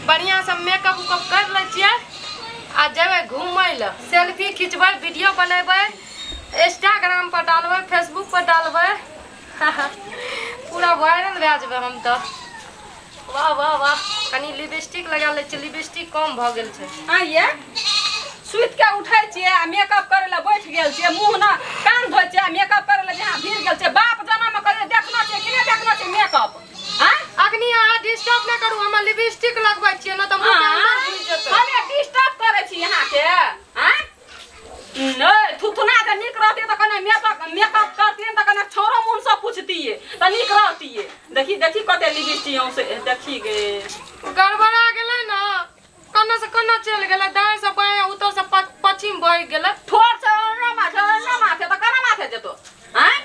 बढ़िआँसँ मेकअप उकअप करि लै छियै आ जेबै घूमै लए सेल्फी खिचबै वीडियो बनेबै इंस्टाग्राम पर डालबै फेसबुक पर डालबै पूरा वायरल भए जेबै हम तऽ वाह वाह वाह कनि लिपस्टिक लगा लै छियै लिपस्टिक कम भऽ गेल छै आइये सुति के उठै छियै आ मेकअप करै लए बैठ गेल छियै मुँह न कान धोइ छियै आ मेकअप करै लए जहाँ भिड़ गेल छियै बाप जनम कहियो देखनो छियै कि नहि देखनो छियै मेकअप आँय अखनी अहाँ डिस्टर्ब नहि करू हमर लिपस्टिक लगबै छियै नहि तऽ मुँह के अंदर घुसि जेतै हमे डिस्टर्ब करै छी अहाँके आँय नहि थुथुना के नीक रहतियै तऽ कने मेकअप मेकअप करतियै तऽ कने छौड़ो मुँह से पूछतियै तऽ नीक रहतियै देखी देखी कते लिपस्टिक से देखी गे गड़बड़ा गेलै ने कन्ना से कन्ना चलि गेलै दाएं से बाएं उत्तर से पश्चिम बहि गेलै ठोर से ओना माथे ओना माथे तऽ केना माथे जेतो आँय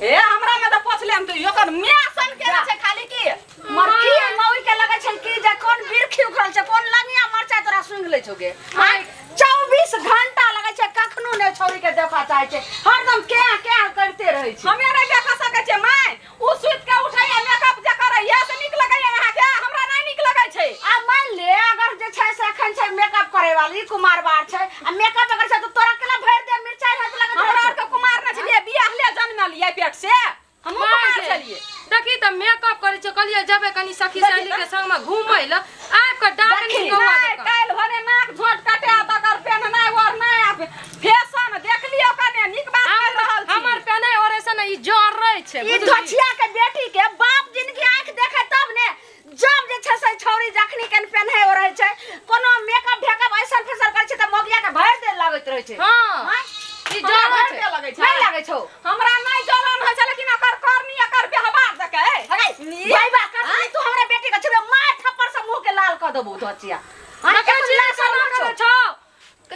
ए हमरा में तऽ पोछले हम तऽ ओकर माय सन के छै खाली की मरकी मौई के लगै छै कि जे कोन बिरखी उखड़ल छै कोन लंगिया मरचाइ तोरा सुंघ लै छौ गे आँय 24 घंटा लगै छै कखनो नहि छौरी के देखऽ चाहै छै हरदम के के करिते रहै छै हमे नहि देख सकै छियै माय उ सुति के उठैया मेकअप जे करैया से नीक लगैया अहाँके हमरा नहि नीक लगै छै आ मान ले अगर जे छै से एखन छै मेकअप करे वाली कुमार बार छै आ मेकअप अगर छै तऽ तोरा केला भरि दे मिरचाइ हाथ लगैत हमरा रहै आरके कुमार नहि छलियै बियाहले जनमलियै पेट से हमहूँ कुमार छलियै देखी तऽ मेकअप करै छै कहलियै जेबै कनी सखी सहेली के संगमे घूमै लए आबि कऽ डाकनी देखी, कौआ नहि जकाँ। काल्हि भने नाक झोट कटे तकर पेन्हनाइ ओढ़नाइ आ फैशन देख लियौ कने नीक बात कहि रहल छी हमर पेनै ओढ़ै से ने ई जरै छै ई बुझली? धोछिया के बेटी के बाप जिनकी आंखि देखे तब ने जब जे छै से छौरी जखनी के पेन्हे ओढ़ै छै कोनो मेकअप ढेकअप ऐसन फैशन करै छै तऽ मौगिया के भरि देर लगैत रहै छै हँ आँय? ई हमरा जरै भरि छै देह लगै छै नहि लागै छौ हमरा नहि जलन होइ छै लेकिन एकर करनी एकर व्यवहार देखे अरे भाई बा करनी तू हमरा बेटी के छुबे मार थप्पड़ से मुंह के लाल कऽ देबौ धोछिया आँय, देखै एगो छी लाल केना छौ। करै छौ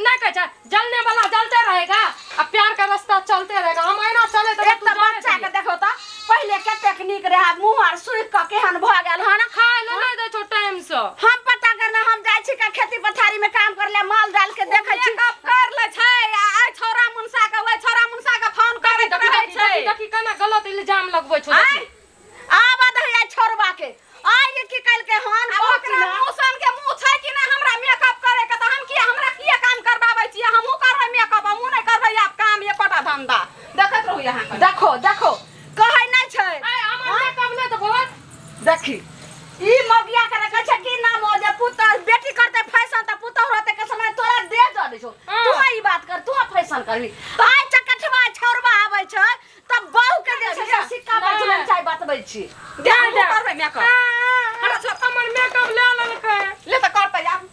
नहि कहै छै जलने वाला जलते रहेगा आ प्यार का रास्ता चलते रहेगा हम एना चले एक तऽ बच्चा के देखो तऽ पहिले कतेक नीक रहे मुंह आर सुखि कऽ केहन भऽ गेल हन खाय ले नहि दै छौ टाइम से हम पता करना हम जाइ छी का खेती पथारी में काम कर ले माल जाल के देखै छी मेकअप कर ले छै आ आइ छौड़ा मुनसा के ओइ छौड़ा मुनसा के फोन करैत देखी रहै देखी छै देखी देखी केना गलत इल्जाम लगबै छौ आँय? देखी। आब दहिया छोड़बा के आइ ये की कल के हन आब ओकरा मुँह सन के मुँह छै कि नहि हमरा मेकअप करे के तऽ हम किया हमरा किया काम करबाबै छियै हमहूँ करबै मेकअप हमहूँ नहि करबै आब काम एकोटा धंधा देखैत रहू अहाँ कनि। देखो देखो कहै नहि छै आइ हमर मेकअप नहि तऽ बहुत देखी ई मगिया के रखै छै की नाम हो जे पुत बेटी करते फैशन त पुतहु रहते के समय तोरा दे जरै छौ हाँ। तू ई बात कर तू फैशन करबी आइ चकठवा छौड़वा आबै छै तब बहू के जे छै से सिक्का पर झुलन चाय बतबै छी ध्यान दे करबै मेकअप हमरा सब हमर मेकअप ले लेलकै ले तऽ करतै आब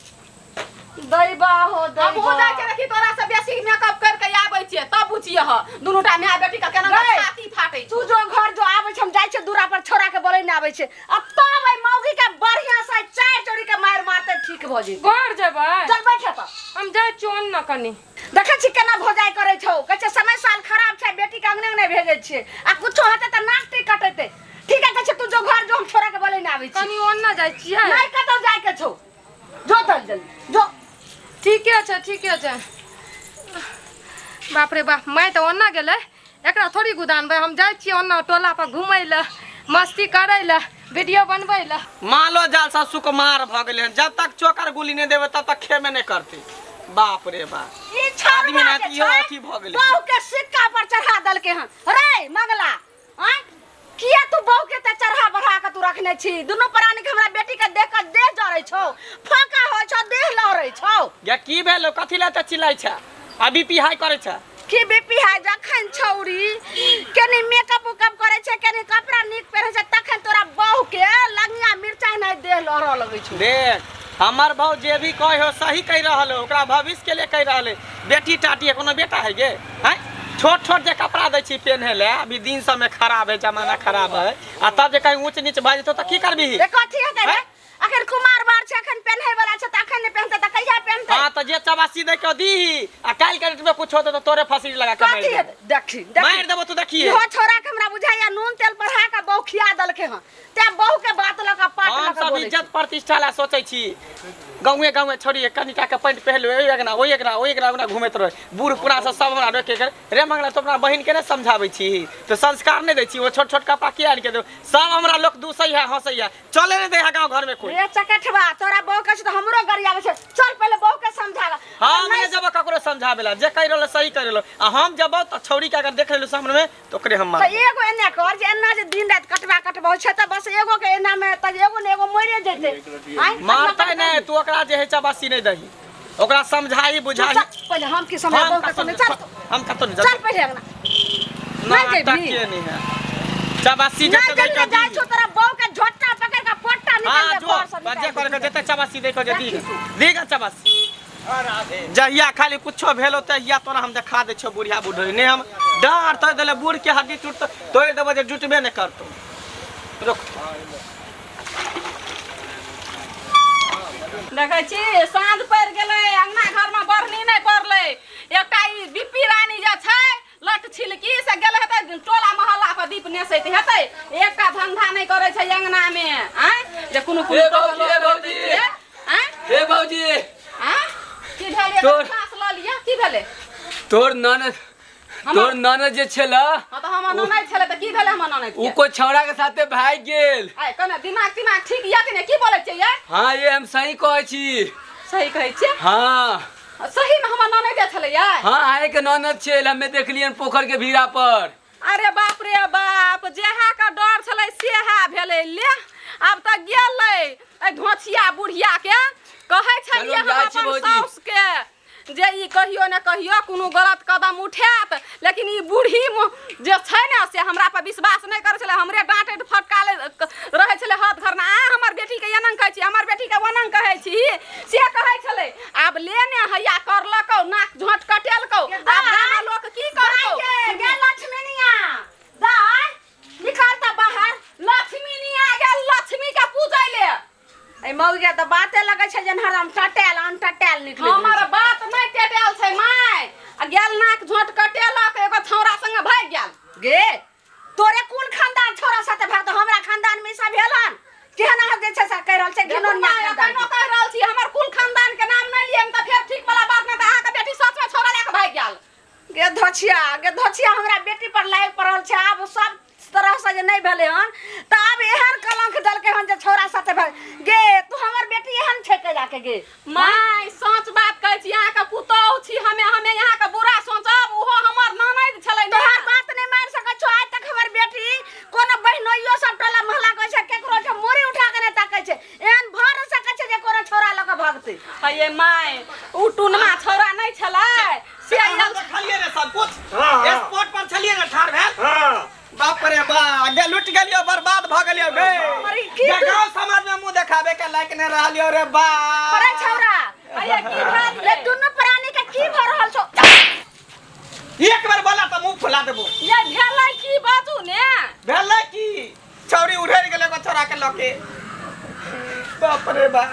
दैबा हो दैबा हमहूँ जाइ छियै देखी तोरा से बेसी मेकअप कर के आबै छियै तब बुझियै ह दुनू टा माय बेटी के केना गै। छाती फाटै तू छौ जो घर जो आबै छै हम जाइ छियै दूरा पर छोरा के बोलै नहि आबै छै आ तब एहि मौगी के बढ़िया से चारि चोरी के मारि मारते ठीक भऽ जेतै घर जेबै चल बैठ तऽ हम जाइ छियौ ओन्ने कनी देखै छी केना भौजाइ करै छौ कहै छै समय साल खराब छै बेटी के अंगने अंगने भेजै छियै आ कुछो हेतै तऽ नाक टी कटेतै ठीक है कहै छै तू जो घर जो हम छोरा के बोलै नहि आबै छी कनी ओन्ने जाइ छियै नहि कतौ जाय के छौ जो चल जल्दी जो ठीके छै ठीके छै बाप रे बाप माय तऽ ओन्ने गेलै एकरा थोड़ी गुदानबै हम जाइ छियै ओन्ने टोला पर घुमै लए मस्ती करै लए वीडियो बनबै लए मालो जाल सब सुकुमार भऽ गेलै हन जब तक चोकर गोली नहि देबै तब तक खेबे नहि करतै बाप रे बाप ई छौड़ा आदमी ना जे इहो छै, अथी भऽ गेलै। बहू के सिक्का पर चढ़ा देलकै हन रे मंगला आँय किया तू बहू के ते चढ़ा बढ़ा के तू रखने छी दुनू प्राणी के हमरा बेटी के देख के देह जरै छौ फाका होइ छौ देह लहरै छौ गे की भेलो कथी लए तऽ चिल्लाइ छै आ बीपी हाई करै छै की बीपी है जखन छौरी कनि मेकअप उकअप करै छै कनि कपड़ा नीक पहिरै छै तखन तोरा बहू के लंगिया मिरचाइ नहि देह लहरऽ लगै छौ देख हमर भाव जे भी कहे हो सही कहि रहल हो ओकरा भविष्य के लिए कहि रहल है बेटी टाटी है कोनो बेटा है गे हैं छोट छोट जे कपड़ा दै छी पेन्हे ले अभी दिन समय खराब है जमाना खराब है आ तब जे कहीं ऊंच नीच भऽ जेतौ तऽ की करबही रे कथी हेतै रे अखन कुमार बार छै अखन पेन्है वाला छै तऽ अखन नहि पेन्हतै तऽ कहिया पेन्हतै हाँ तऽ जे चबासी दे के दीही आ काल्हि के डेट में कुछ होतौ तऽ तोरे फसरी लगा के मारि कथी देबौ हेतै देखी देखी मारि देबौ तू देखिए इहो छोरा के हमरा बुझाइया नून तेल पढ़ा के बहू खिया देलकै हन तें बहू के बात लऽ कऽ पाट हम लऽ कऽ सब बोलै इज्जत प्रतिष्ठा ला सोचै छी। गाँवे गाँवे छोड़ी कनिटा के पैंट पहनलो, ओहि अंगना ओहि अंगना ओहि अंगना ओना घूमैत रहे। बूढ़ पुरान सब सब हमरा रोके के रे मंगला, तो अपना बहिन के नहीं समझाबै छी, तो संस्कार नहीं दै छी, वो छोट छोट कपड़ा किया आनि के दो, सब हमरा लोग दूसै है हंसै है, चले नहीं दे है गाँव घर में कोई। रे चकठवा, तोरा बहू के छै तऽ हमरो गरियाबै छै। चल पहिले बहू के समझाबा। हम नहीं जब ककरो समझाबे ला, जे कहि रहल सही कहि रहल, आ हम जब तऽ छौड़ी के अगर देख लेलु सामने में तऽ ओकरे हम तऽ मारब। एगो एना कर जे एना जे दिन राति कटबा कटबा छै तऽ बस एगो के एना में तऽ एगो ने एगो मरिए जेतै। आँय, मारतै नहीं, तू ओकरा जे है चबासी नहीं दही, ओकरा समझाही बुझाही। चल, पहिले हम की समझा हम बहू के कतौ समझा। नहीं, चल तू। हम कतौ नहीं चल जाब। पहिले अंगना। नहीं नाटक जेबही। के नहीं है, चबासी नहीं जते जेबही दै तऽ जाइ के छौ तोरा बहू के झोटा पकड़ के पोटा निकाल हाँ दे जो घर से बजे निकाल कर दे। के जते चबासी देखो जे राखी दी तू। दीगा चबासी। जहिया खाली कुछो भेलो तहिया तोरा हम देखा दै छियौ बुढ़िया बुढ़री नहीं, हम डाँट तोड़ देले बूढ़ के हड्डी टूट तोड़ देबो जे जुटबे नहीं करतो। रुक देखै छी साँझ पड़ि गेलै, अंगना घरमे बढ़नी नहि पड़लै। एकटा ई बीपी रानी जे छै लट छिलकी से गेल हेतै टोला मोहल्ला पर दीप नेसैत हेतै, एकटा धंधा नहि करै छै अंगनामे। आँय जे कोनो कोनो हे भौजी, हे भौजी। आँय हे भौजी, आँय की भेलै? तोर- साँस लऽ लिअ, की भेलै? तोर ननद, तोर ननद जे छला, हँ तऽ हमर ननैद छलै तऽ की भेलै हमर ननैद उ के? कोई छौड़ा के साथे भागि गेल। आइ कने दिमाग तिमाग ठीक यऽ कि नहि? की बोलै छियै यै? हाँ ये हम सही कहै छी। सही कहै छियै? हाँ। सही में हमर ननैद छलै यै? हाँ अहें के ननद छल, हमे देखलियन पोखर के भीड़ा पर। अरे बाप रे बाप, जेहा के डर छलै सेहा भेलै। ले आब तऽ गेलै एहि धोछिया बुढ़िया के। कहै छलियै चलू, हम जाइ छी अपन भौजी। साउस के जे ई कहियो ने कहियो कोनो गलत कदम उठायत, लेकिन ई बूढ़ी जे छै ने से हमरा पर विश्वास नहि करै छलै, हमरे डाँटैत फटकाले रहै छलै हद घरमे। आ हमर बेटीके एना कहै छी, हमर बेटीके ओना कहै छी, से कहै छलै। आब ले ने हैया करलकौ, नाक झोंट कटेलकौ, आब गामक लोक की करतौ? दाइ गे, गे लक्ष्मीनिया, दाइ, निकाल तऽ बाहर। लक्ष्मीनिया गेल लक्ष्मी के पूजै ले। एहि मौगिया तऽ बाते लगै छै जेना हरदम टटेल अनटटेल निकलै। हमर बात नहि टेटेल छै माय, आ गेल नाक झोंट कटेलक, एगो छौड़ा संगे भागि गेल। गे तोरे कुल खानदान छोरा साथे भाग, हमरा खानदान में ई सब भेलन केहन अहाँ जे छै से कहि रहल छै देखू घिनौनिया माय, खानदान एखनो कहि रहल छी हमर कुल खानदान के नाम नहि लियम तऽ फेर ठीक वाला बात नहि, तऽ अहाँके बेटी सच में छौड़ा लए के भागि गेल। के। गे धोछिया, गे धोछिया, हमरा बेटी पर लागि पड़ल छै। आब सब तरह से जे नहि भेलै हन तऽ आब एहन कलंक देलकै हन जे छौड़ा साथे भाग गे। तू हमर बेटी एहन छै के जाके गे? माय सच बात कहै छी, अहाँके पुतोहु छी हमे, हमे अहाँके बुरा सोचब? ओहो हमर ननैद छलै ने। तोहर बात नहि मानि सकै छौ। आइ तक हमर बेटी कोनो बहिनोइयो सब टोला मोहल्ला कहै छै केकरो छै मुड़ी उठा के नहि ताकै छै, एहन भऽ नहि सकै छै जे कोनो छौड़ा लऽ के भगतै। हे माय, उ टुनमा छौड़ा नहि छलै से अहाँ आयल। देखलियै रे सब कुछ? हाँ, हाँ। स्पॉट पर छलियै रे ठाढ़ भेल? हाँ। बाप रे बा, गे लुट गेलियो, बर्बाद भ गेलियो गे। अरे की गे गांव समाज में मुंह देखाबे के लायक नहीं रहलियो रे बा। अरे छौड़ा, हे की भेल? ले दुनू प्राणी के की भऽ रहल छौ? एक बार बोला त मुंह फुला देबो। ये भेलै की बाजू ने? भेलै की, छौड़ी उड़ेर गेलै एगो छौड़ा के लके। बाप रे बा,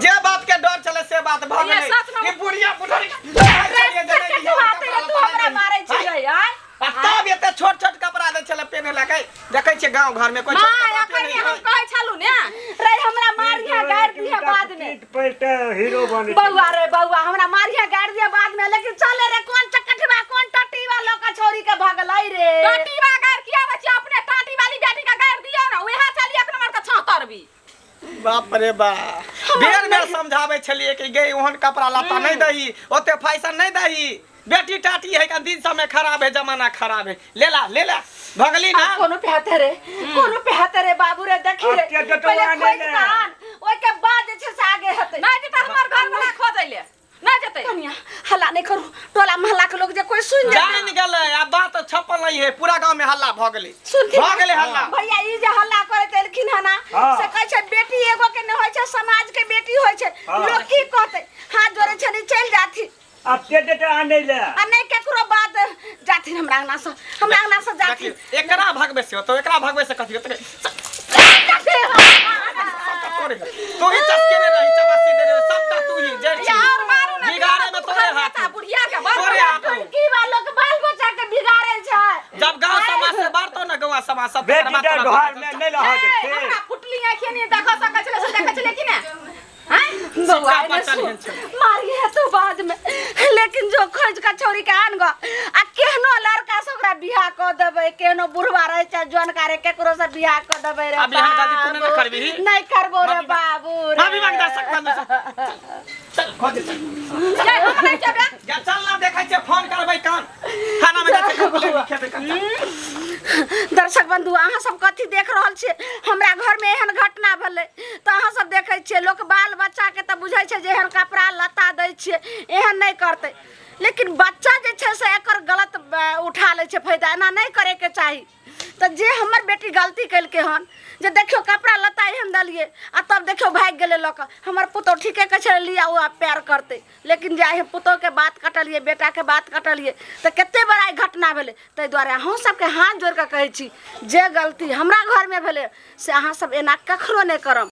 जे बात के डर छलै से बात भ ये गेलै। सच में- ई बुढ़िया बुढ़री रे चकटवा, तेरे तू हमरा मारै छी आय? आ तब एते छोट छोट कपड़ा दै छलै पेन्हे लए, देखै छियै गांव घर में कोई छोट माय कपड़ा एखन पेन्है हम है। कहै छलहुँ ने रे हमरा मारिया गारि दिहे बाद में। पीठ पर हीरो बने। बौआ रे बौआ, हमरा मारिया गारि दिहे बाद में, लेकिन चले रे कोन चकटवा कोन टटीवा लऽ के छौड़ी के भगलै रे? टाटी बा गारि किया दै छियै? अपने टाटी वाली बेटी के गारि दियौ ने, उएह छलियै एक नंबर के छहतरबी। बाप रे बा, बेर बेर समझाबै छलियै कि गे ओहन कपड़ा लत्ता नहीं दही, ओते फैशन नहीं दही, बेटी टाटी है का दिन समय खराब है, जमाना खराब है। ले ला ले ला भगली ना। आ, कोनो पे हाथे रे, कोनो पे हाथे रे बाबू रे, देखी रे। आब के टटवा पहिले नहि खोजि ले। कऽ आन, ओहिके बाद जे छै से आगे हेतै। नहि जेतै हमर घर वाला खोजै ले, नहि जेतै। कनिया हल्ला नहि करू, टोला मोहल्ला के लोग जे कोई सुनि जेतै। जान गेलै आ बात छपल नहीं है, पूरा गांव में हल्ला भ गेलै। सुनथिन भ गेलै हल्ला। भैया ई जे हल्ला करैत एलखिन हन ना, हाँ। से कहै छै बेटी एगो के नहि होइ छै, समाज के बेटी होइ छै। हाँ। लोग की कहतै? हाथ जोड़ै छनि, चलि जाथिन। आब के जेतै आनै ले? आ नहि केकरो बात, जाथिन हमरा अंगना से, हमरा अंगना से जाथिन। देखियौ, एकरा भगबै से होतौ, एकरा भगबै से कथी होतै? तोरे तू ही चस्के रही, चबासी देने रही, सबटा तू ही जड़ छी। या और मारू ना। बिगाड़े में तोरे हाथ बच्चा बुढ़िया के बड़ तोरे हाथ हौ। की बा लोग बाल बच्चा के बिगाड़े छै। जब गांव समाज से बारतो ना, गांव समाज सब बेटी तकर बाद के तोरा घर में नहीं रह दै ए, छै। हमरा फुटली आँखि नहीं देख सकै छलै से देखै छलै कि ने हैं बौआ सिक्का ने पर सुन, चढ़ल छै। मारी है तो बाद में लेकिन जो खोज के छौरी के आन गो आ केहनो लड़का से ओकरा बियाह क देबै, केहनो बुढ़वा रहे चाहे जनका रे, केकरो से बियाह क देबै रे। अब एहन गलती तू नहि ने बाबू। करबिही। नहि करबो रे माफी मांग। बाबू रे। माफी मांग दर्शक बंधु से। चल खोज चल। ये हम नहीं जेबै। जा चल ना, देखै छियै फोन करबै कान थाना में जाइ छै कंप्लेंट लिखेबै कान। दर्शक बंधु, अहाँ सब कथी देख रहल छियै? हमरा घरमे एहन घटना भेलै तऽ अहाँ सब देखै छियै। लोक बाल बच्चाके तऽ बुझै छै जे एहन कपड़ा लत्ता दै छियै एहन नहि करतै, लेकिन बच्चा जे छै से एकर गलत उठा लै छै फायदा। एना नहि करैके चाही। तऽ जे हमर बेटी गलती केलकै हन जे देखियौ कपड़ा लत्ता एहन देलियै आ तब देखियौ भागि गेलै लऽ कऽ। हमर पुतहु ठीके कहै छै लिअ ओ आब प्यार करतै, लेकिन जे आइ हम पुतहुके बात कटलियै, बेटाके बात कटलियै तऽ कते बड़ा ई घटना भेलै। ताहि दुआरे अहूँ सबके हाथ जोड़ि कऽ कहै छी, जे गलती हमरा घरमे भेलै से अहाँ सब एना कखनो नहि करब।